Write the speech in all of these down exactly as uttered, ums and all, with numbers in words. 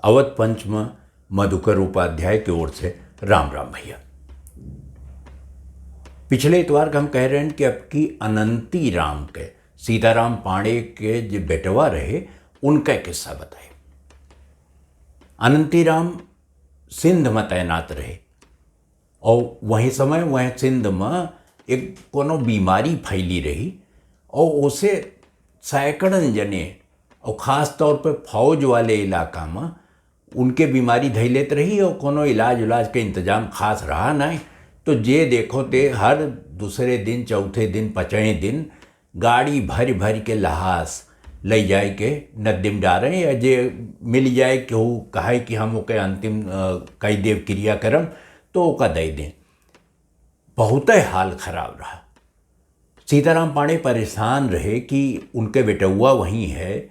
अवध पंच में मधुकर उपाध्याय के ओर से राम राम भैया। पिछले इतवार के हम कह रहे हैं कि अब की अनंती राम के, सीताराम पांडे के जो बेटवा रहे, उनका किस्सा बताए। अनंती राम सिंध में तैनात रहे और वही समय वह सिंध में एक कोनो बीमारी फैली रही और उसे सैकड़न जने और ख़ास तौर पे फौज वाले इलाका में उनके बीमारी धई लेत रही और कोनो इलाज उलाज के इंतजाम खास रहा नहीं। तो जे देखो ते हर दूसरे दिन, चौथे दिन, पचवें दिन गाड़ी भरि भरि के लहास लइ जाए के नदी में डारें, या जे मिल जाए केहू कहे कि हम ओके अंतिम, अ, कई देव क्रियाकर्म, तो ओका दे दें। बहुते हाल खराब रहा। सीताराम पांडे परेशान रहे कि उनके बेटउआ वहीं है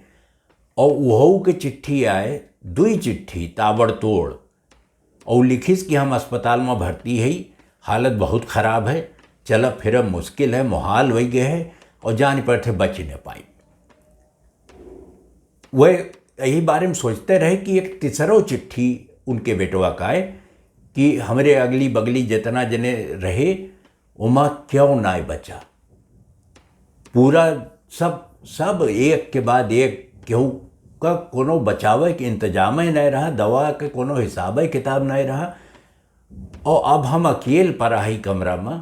और उहऊ के चिट्ठी आए, दुई चिट्ठी ताबड़तोड़, और लिखिस कि हम अस्पताल में भर्ती है, हालत बहुत खराब है, चलब फिरब मुश्किल है, मोहाल होइ गए है और जान पड़ते बच न पाई। वह यही बारे में सोचते रहे कि एक तीसरो चिट्ठी उनके बेटवा का आए कि हमरे अगली बगली जितना जने रहे, ओमा क्यों नाय बचा। पूरा सब, सब एक के बाद एक, केहू का कोनो बचावे के इंतजाम ही नहीं रहा, दवा के कोनो हिसाब ही किताब नहीं रहा। और अब हम अकेल परा ही कमरा में,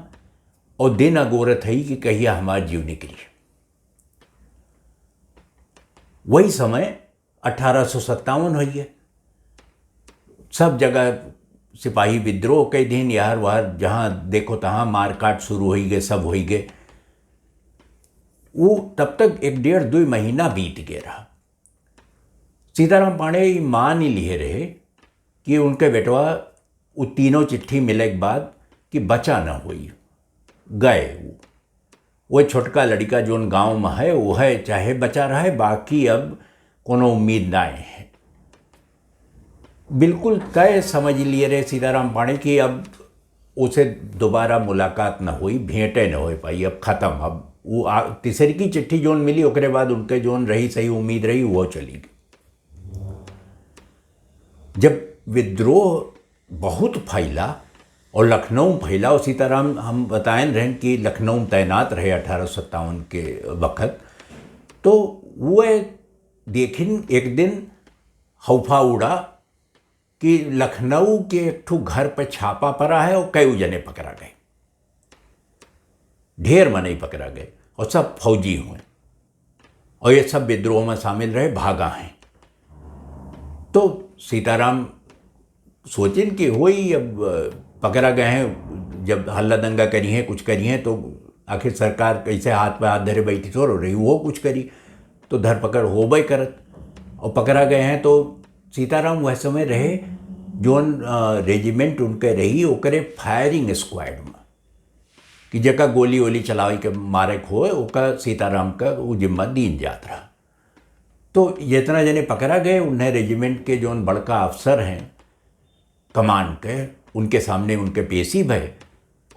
और दिन अगोरत है कि कहिया हमार जीव निकली। वही समय अठारह सौ सत्तावन होइए, सब जगह सिपाही विद्रोह कई दिन, यार वार जहाँ देखो तहाँ मारकाट शुरू होई गए, सब होई गए। वो तब तक एक डेढ़ दुई महीना बीत गए रहा। सीताराम पांडे ई मान ही लिए रहे कि उनके बेटवा उ तीनों चिट्ठी मिले के बाद कि बचा न होई, गए। वो छोटका लड़का जोन गांव में है, वो है, चाहे बचा रहे, बाकी अब कोनो उम्मीद ना है। बिल्कुल तय समझ लिए रहे सीताराम पांडे कि अब उसे दोबारा मुलाकात न होई, भेंटे न हो पाई, अब खत्म। अब वो आ, तीसरी की चिट्ठी जोन मिली, ओकरे बाद उनके जोन रही सही उम्मीद रही, वो चली गई। जब विद्रोह बहुत फैला और लखनऊ में फैला, और सीताराम हम बताएन रहन कि लखनऊ में तैनात रहे अठारह सौ सत्तावन के वक्त, तो वो देखिन एक दिन हौफा उड़ा कि लखनऊ के एक ठो घर पे छापा पड़ा है और कई जने पकड़ा गए, ढेर मनई पकड़ा गए और सब फौजी हुए और ये सब विद्रोह में शामिल रहे, भागा हैं। तो सीताराम सोचिन कि होई अब, अ, पकड़ा गए हैं, जब हल्ला दंगा करी हैं, कुछ करी हैं, तो आखिर सरकार कैसे हाथ पे हाथ धरे बैठी थोड़ो रही, वो कुछ करी, तो धरपकड़ होबे करत। और पकड़ा गए हैं तो सीताराम वह समय रहे, जोन, अ, रेजिमेंट उनके रही, ओकरे फायरिंग स्क्वाड में, कि जेका गोली वोली चलावे के मारे के होए, ओका सीताराम का वो जिम्मा दीन जात रहा। तो जितना जने पकड़ा गए, उन्हें रेजिमेंट के जोन बड़का अफसर हैं कमांड के, उनके सामने उनके पेशी भय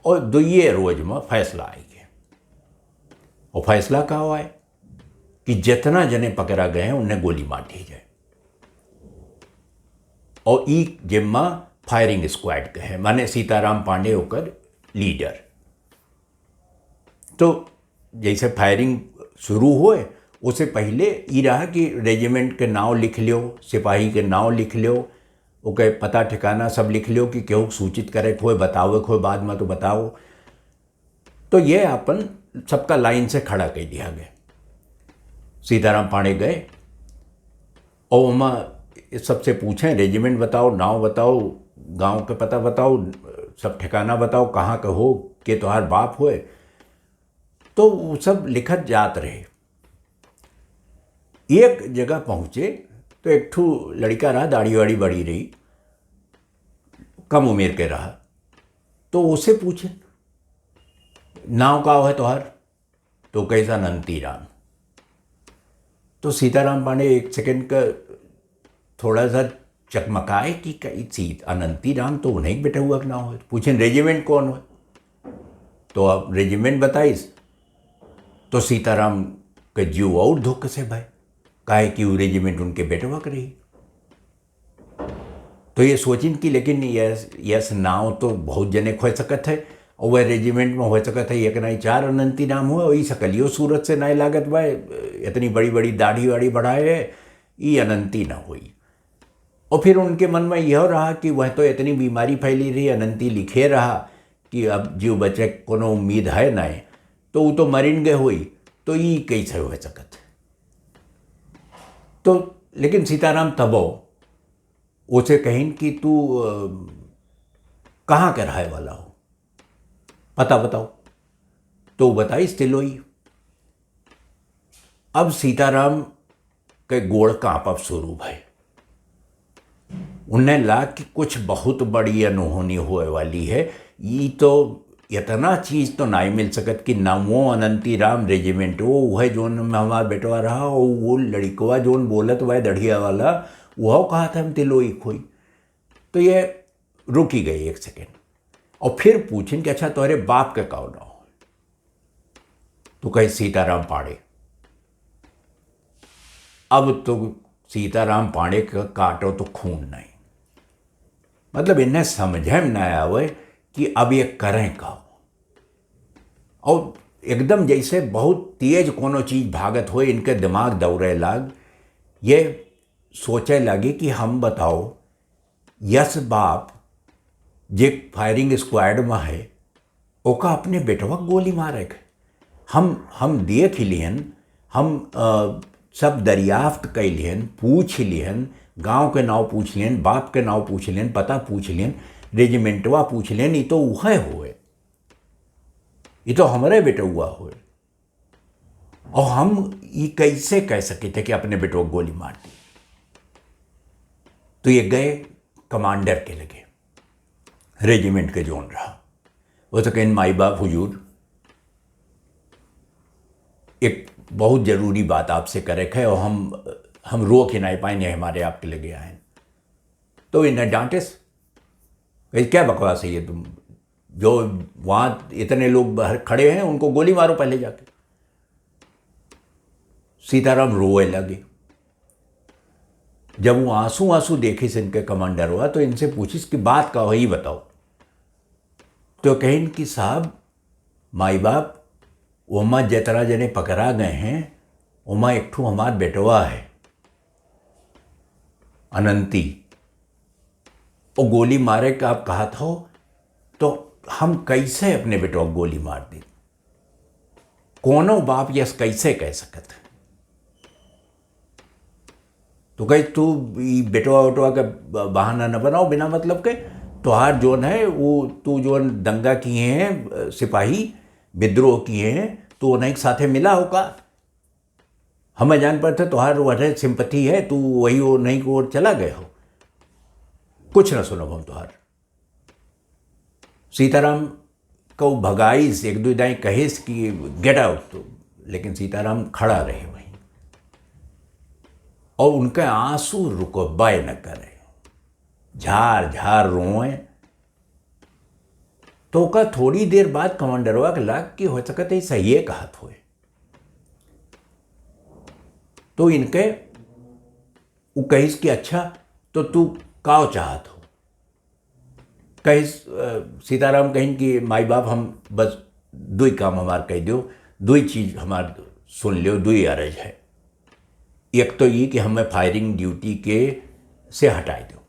और दुइये रोज में फैसला आई गए। और फैसला का हुआ है कि जितना जने पकड़ा गए हैं, उन्हें गोली मार दी जाए। और ई जिम्मा फायरिंग स्क्वाड के है, माने सीताराम पांडे ओकर लीडर। तो जैसे फायरिंग शुरू होए, उससे पहले ई रहा कि रेजिमेंट के नाव लिख लियो, सिपाही के नाव लिख लियो, ओके पता ठिकाना सब लिख लियो कि केहू के सूचित करे के होए, बतावे के होए, बाद में तो बताओ। तो ये अपन सबका लाइन से खड़ा कर दिया गया। सीताराम पांडे गए और वहाँ सबसे पूछें, रेजिमेंट बताओ, नाव बताओ, गांव के पता बताओ, सब ठिकाना बताओ, कहाँ के हो, के तोहार बाप होए। तो वो सब लिखत जात रहे। एक जगह पहुँचे तो एक ठो लड़का रहा, दाढ़ी वाड़ी बड़ी रही, कम उम्र के रहा। तो उसे पूछे, "नाव का है तोहार?" तो कहे, "अनंती राम।" तो सीताराम पांडे एक सेकंड का थोड़ा सा चकमकाए कि कई सीत अनंती राम तो उन्हें बेटा हुआ के नाव है। पूछे, "रेजिमेंट कौन है?" तो अब रेजिमेंट बताइस, तो सीताराम के जीव और धोखे से भय, काहे कि वो रेजिमेंट उनके बेटवा के रही। तो ये सोचिन कि लेकिन यस, यस नाव तो बहुत जने क होइ सकत है, और वह रेजिमेंट में होइ सकत है एक नाई चार अनंती नाम हुआ, और ई सकलियो सूरत से नाई लागत बा, इतनी बड़ी बड़ी दाढ़ी वाढ़ी बढ़ाए है, ई अनंती ना होई। और फिर उनके मन में यह रहा कि वह तो इतनी बीमारी फैली रही, अनंती लिखे रहा कि अब जीव बचे क कोनो उम्मीद है नाई, तो वो तो मरिन गए होई, तो ई कैसे हो सकत है? तो लेकिन सीताराम तबो ओसे कहिन कि तू, अ, कहाँ के रहे वाला हो, पता बताओ। तो बताइस तिलोई। अब सीताराम के गोड़ कांपब शुरू भय। उन्हें ला कि कुछ बहुत बड़ी अनहोनी होए वाली है। ई तो इतना चीज तो नाई मिल सकत कि नवो अनंती राम रेजिमेंट, वो वह जोन में हमार बेटवा रहा, वो, वो लड़िकवा जोन बोलत बा दढ़िया वाला, वह कहा था हम तिलोई खोई। तो ये रुकी गई एक सेकेंड और फिर पूछिन कि अच्छा, तोहरे बाप के का नाव हो? तो कहे, सीताराम पांडे। अब तो सीताराम पांडे का काटो तो खून नहीं, मतलब, इन्हें समझे में ना आवे कि अब ये करें का। और एकदम जैसे बहुत तेज कोनो चीज भागत हो, इनके दिमाग दौड़े लाग। ये सोचे लागी कि हम बताओ, यस बाप जे फायरिंग स्क्वाड में है, ओका अपने बेटवा क गोली मारे के? हम, हम देख ही लिहन, हम, अ, सब दरियाफ्त कइ लिहन, पूछ ही लिहन, गांव के नाव पूछ लिहन, बाप के नाव पूछ लिहन, पता पूछ लिहन, रेजिमेंटवा पूछ लिहन, ई तो उहे होए, ई तो हमरे बेटउआ होए। और हम ई कैसे कह सके थे कि अपने बेटवा क गोली मार दी? तो ये गए कमांडर के लगे, रेजिमेंट के जोन रहा, वो तो कहें, माई बाप हुजूर, एक बहुत जरूरी बात आपसे करे के है और हम, हम रोक ही नहीं पाए, नहीं हमारे आपके लगे आए। तो इन्हें डांटेस, कहे, क्या बकवास है ये तुम, जो वहाँ इतने लोग बाहर खड़े हैं उनको गोली मारो पहले जाके। सीताराम रोए लगे। जब वो आंसू आंसू देखिस इनके कमांडरवा तो इनसे पूछिस कि बात का हो, ई बताओ। तो कहिन कि साहब, माई बाप, ओमा जितना जने पकड़ा गए हैं, ओमा एक ठो हमार बेटवा है, अनंती। वो गोली मारे का आप कहत हो, तो हम कैसे अपने बेटवा को गोली मार दी? कोनो बाप यस कैसे कह सकत है? तो कहे, तू ई बेटवा उटवा के ब-, बहाना न बनाओ बिना मतलब के। तोहार जोन है, वो तू जोन दंगा किहे हैं, अ, सिपाही विद्रोह किहे हैं, तू उन्हीं के साथे मिला हो का? हमें जान पड़ते तोहार वह सिंपथी है, तू वही उन्हीं की ओर चला गए हो। कुछ न सुनब हम तोहार। सीताराम को भगाइस, एक दो दाई कहिस कि "Get out" तो, लेकिन सीताराम खड़ा रहे वहीं और उनके आंसू रुकबे न करे, झार झार रोए। तो ओका थोड़ी देर बाद कमांडरवा के लाग कि हो सकत है सहिए कहत होए। तो इनके उ कहिस कि अच्छा, तो तू काव चाहत हो? कहिस, अ, सीताराम कहिन कि माई बाप, हम बस दुई काम हमार कह दो, दुई चीज हमार सुन लियो, दुई अरज है। एक तो ये कि हमें फायरिंग ड्यूटी के से हटाई दो,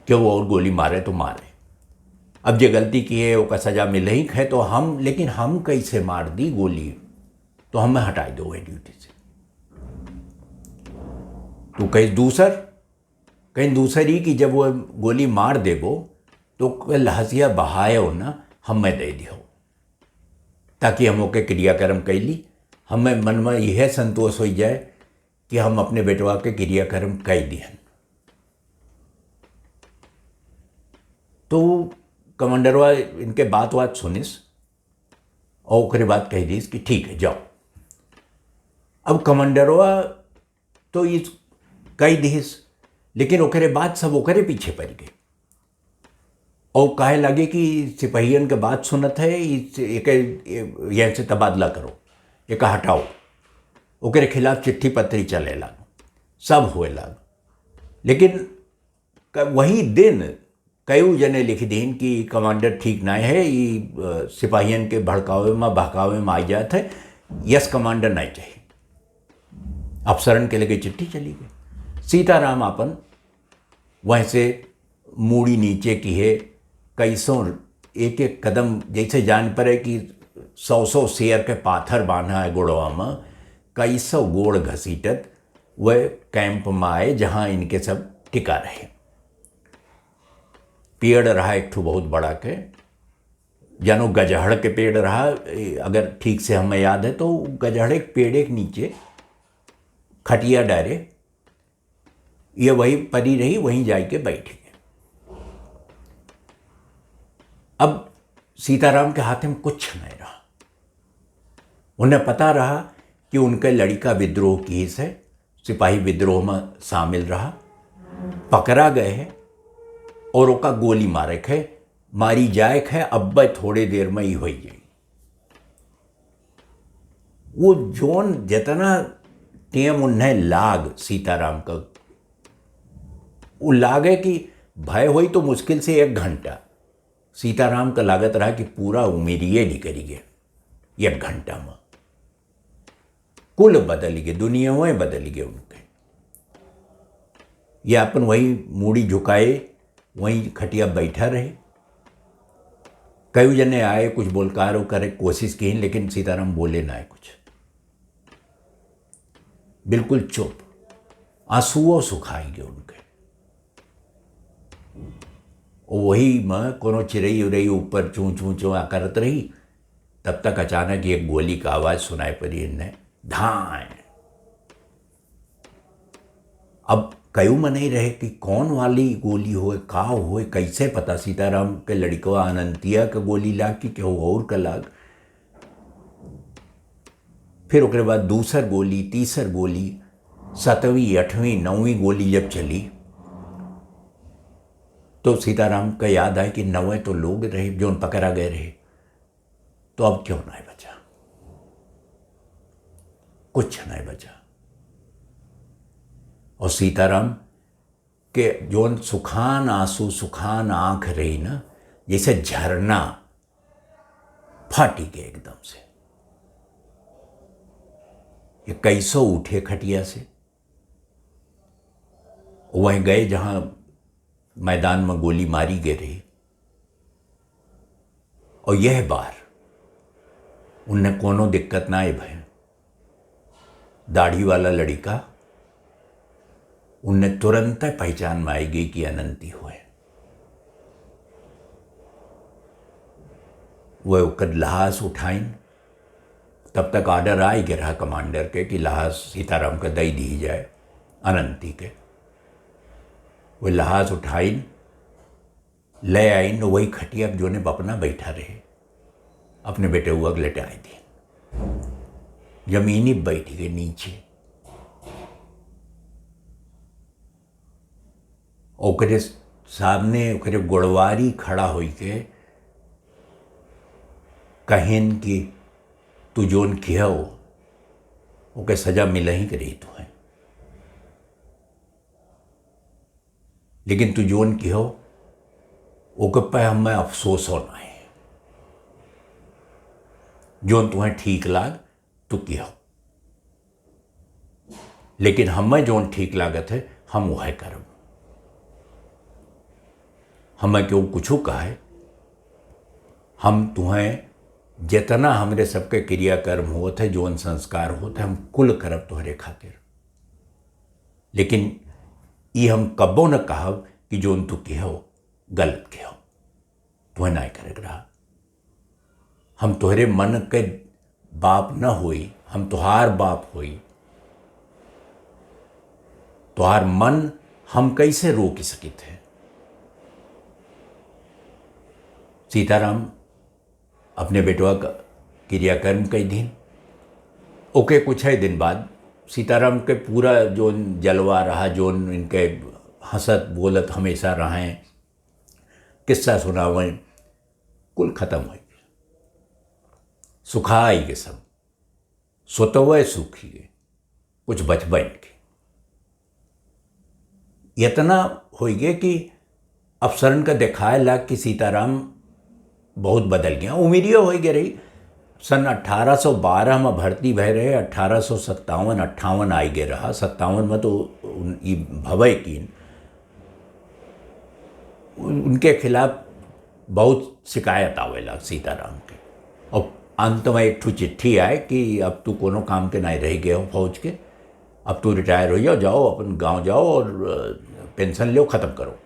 कि वो और गोली मारे तो मारे। अब जे गलती किहे ओका सजा मिले ही है, तो हम, लेकिन हम कैसे मार दी गोली, तो हमें हटाई दो वही ड्यूटी से। तो कहीं दूसर, कहीं दूसर ही कि जब वो गोली मार देबो, तो ओकर लहसिया बहाए हो ना, हमें दे दियो, ताकि हम ओके क्रियाकर्म कैली, हमें मन में यह संतोष हो जाए कि हम अपने बेटवा के क्रियाकर्म कई दिहन। तो कमांडरवा इनके बात बात सुनिस और ओकरे बाद कह दिस कि ठीक है, जाओ। अब कमांडरवा तो ये कह दिस, लेकिन ओकरे बाद सब ओकरे पीछे पड़ गए और कहे लगे कि सिपहियन के बात सुनत है, इस, एके, यहाँ से तबादला करो, एका हटाओ। ओकरे खिलाफ चिट्ठी पत्री चले लाग, सब होए लाग। लेकिन क-, वही दिन कई जने लिख दीन कि कमांडर ठीक नाय है, ई, अ, सिपाहियन के भड़कावे में, बहकावे में आ जात है, यस कमांडर नाय चाहिए। अफसरन के लगे चिट्ठी चली गई। सीताराम आपन वहीं से मूड़ी नीचे किहे, कैसों एक एक कदम जैसे जान पड़े कि सौ सौ शेर के पाथर बांधा है गोड़वा में, कैसो गोड़ घसीटत वह कैंप में आए, जहाँ इनके सब टिका रहे। पेड़ रहा एक ठो बहुत बड़ा के, जानो गजहड़ के पेड़ रहा, ए, अगर ठीक से हमें याद है तो गजहड़ के पेड़ के नीचे खटिया डारे, ये वही परी रही, वहीं जाके बैठ गए। अब सीताराम के हाथ में कुछ नहीं रहा। उन्हें पता रहा कि उनके लड़िका विद्रोह किहिस है, सिपाही विद्रोह में शामिल रहा, पकड़ा गए है और ओका गोली मारे के है, मारी जाए के है, अब्बे थोड़े देर में ही होई जाई। वो जौन जितना टेम उन्हें लाग सीताराम का, वो लागे कि भय होई तो मुश्किल से एक घंटा। सीताराम का लागत रहा कि पूरा उमिरिये निकली गए एक घंटा में। कुल बदल गए, दुनियावें बदल गए उनके। ये अपन वही मूड़ी झुकाए, वहीं खटिया बैठा रहे। कई जने आए, कुछ बोलकारो करे कोशिश की, लेकिन सीताराम बोले ना कुछ, बिल्कुल चुप। आंसुओं सुखाई गए उनके। वही में कोनो चिरई उरई ऊपर चूं चूं चूं आ करत रही। तब तक अचानक एक गोली का आवाज सुनाई पड़ी इन्हें, धाए। अब कयू मनई रहे कि कौन वाली गोली होए, का होए, कैसे पता सीताराम के लड़िकवा अनंतिया के गोली लाग कि केहू और के लाग। फिर ओकरे बाद दूसर गोली, तीसर गोली, सतवीं, अठवीं, नौवीं गोली जब चली, तो सीताराम का याद आए कि नवे तो लोग रहे, जौन पकड़ा गए रहे, तो अब क्यों नहीं बचा? कुछ नहीं बचा। और सीताराम के जौन सुखान आंसू, सुखान आंख रही ना, जैसे झरना फाटी के एकदम से। ये कैसो उठे खटिया से, वहीं गए जहां मैदान में गोली मारी गई रही। और यह बार उन्हें कोनो दिक्कत ना आए भय। दाढ़ी वाला लड़िका उन्हें तुरंत पहचान में आई गई कि अनंती होए। वह ओकर लाश उठाइन, तब तक ऑर्डर आई गया रहा कमांडर के कि लाश सीताराम के दई दी जाए, अनंती के। वह लाश उठाइन, ले आइन, वही खटिया जोने बपना बैठा रहे, अपने बेटे हुआ के लेटाए दी। जमीनी बैठ गए नीचे। ओकरे सामने ओकरे गोड़वारी खड़ा होई के कहेन कि तू जोन किहो, ओके सजा मिलही के रही तुहें, लेकिन तू जोन किहो, ओके पे हमें अफसोस होना है। जोन तुहें ठीक लाग, तू किहो, लेकिन हमें जोन ठीक लागत है, हम वह करब। हमें केहू कुछू कहे, हम तुहें जितना हमरे सबके क्रियाकर्म होत है, जोन संस्कार होत है, हम कुल करब तोहरे खातिर। लेकिन ई हम कबो न कहब कि जोन तू किहो, गलत किहो, तुहें नाय करे के रहा। हम तोहरे मन के बाप न होई, हम तोहार बाप होई। तोहार मन हम कैसे रोक सकित है? सीताराम अपने बेटवा का क्रियाकर्म कई दिन, ओके कुछ ही दिन बाद सीताराम के पूरा जोन जलवा रहा, जोन इनके हंसत बोलत हमेशा रहें, किस्सा सुनावें, कुल खत्म हो गया, सुखाई के सब, सोतवे सूखी के, कुछ बचबे के। इतना होइ गए कि अफसरन का देखाए लाग कि सीताराम बहुत बदल गया। उमिरियो होइ गए रही, सन अठारह सौ बारह में भर्ती भय रहे, अठारह सौ सत्तावन अट्ठावन आइ गए रहा, सत्तावन में तो उन-, ई भवे की उन-, उनके खिलाफ बहुत शिकायत आवेला सीताराम के। और अंत में एक ठो चिट्ठी आए कि अब तू कोनो काम के नहीं रह गए हो फौज के, अब तू रिटायर हो जाओ, जाओ अपन गांव जाओ और, अ, पेंशन लो, खत्म करो।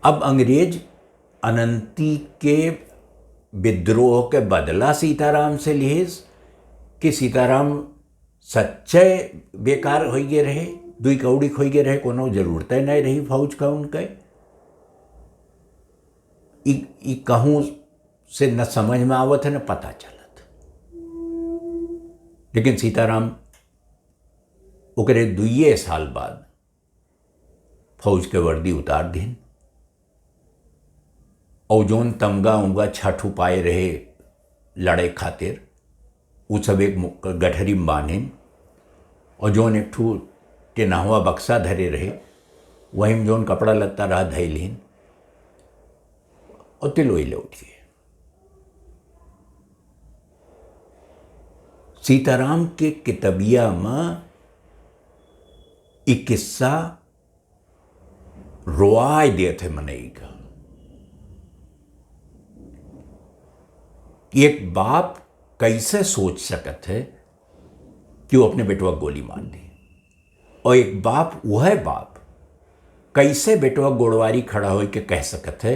अब अंग्रेज अनंती के विद्रोह के बदला सीताराम से लिहिस कि सीताराम सच्चे बेकार होइ गए रहे, दुई कौड़ी खोइ गए रहे, कोनो जरूरते नहीं रही फौज का उनके। ई, ई कहूँ से न समझ में आवत है, न पता चलत। लेकिन सीताराम ओकरे दुइये साल बाद फौज के वर्दी उतार दिहिन। और जौन तमगा उमगा छठ उपाय रहे लड़े खातिर, उ सब एक मु-, गठरी में बांधिन। और जौन एक ठू टेनहवा बक्सा धरे रहे, वही में जौन कपड़ा लत्ता रहा धइलिन और तिलोई लौट गए। सीताराम के कितबिया में ई किस्सा रोआए देत है मनई का। एक बाप कैसे सोच सकत है कि वो अपने बेटवा गोली मार दी? और एक बाप, वह बाप कैसे बेटवा गोड़वारी खड़ा होई के कह सकत है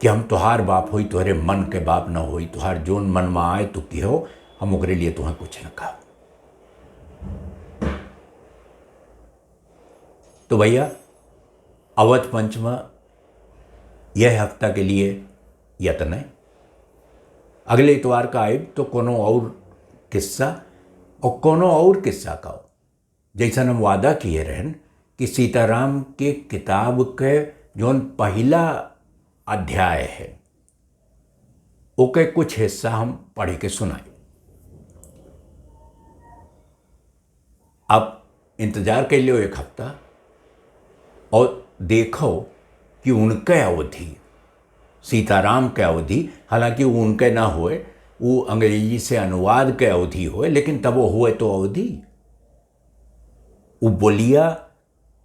कि हम तोहार बाप होई, तोहरे मन के बाप न होई, तोहार जोन मन में आए तू किहो, हम ओकरे लिए तुहें कुछ न कहा। तो भैया, अवध पंच में यह हफ्ता के लिए यतने। अगले इतवार का आइब तो कोनो और किस्सा और कोनो और किस्सा का, जैसन हम वादा किए रहन कि सीताराम के किताब के जौन पहिला अध्याय है, ओके कुछ हिस्सा हम पढ़ के सुनाई। आप इंतजार कर लियो एक हफ्ता और देखो कि उनके अवधि, सीताराम के अवधि, हालांकि वो उनके ना होए, वो अंग्रेजी से अनुवाद के अवधि होए, लेकिन तब वो हुए तो अवधि। वो बोलिया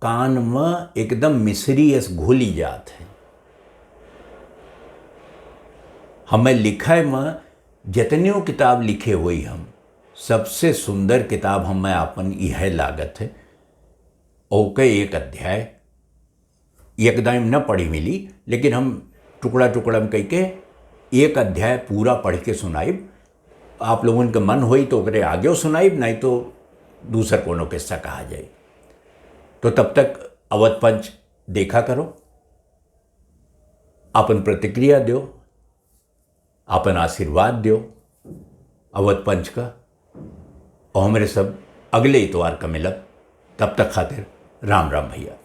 कान में एकदम मिश्री अस घुली जात है। हमें लिखे में जितनियों किताब लिखे हुई हम, सबसे सुंदर किताब हमें आपन इहे लागत है। ओके एक अध्याय एकदम न पढ़ी मिली, लेकिन हम टुकड़ा टुकड़ा में कह के एक अध्याय पूरा पढ़ के सुनाइब। आप लोगन के मन होई तो ओकरे आगे सुनाइब, नहीं तो दूसर कोनो किस्सा कहा जाए। तो तब तक अवध पंच देखा करो, अपन प्रतिक्रिया दो, अपन आशीर्वाद दो अवध पंच का, और हमरे सब अगले इतवार का मिलब। तब तक खातिर राम राम भैया।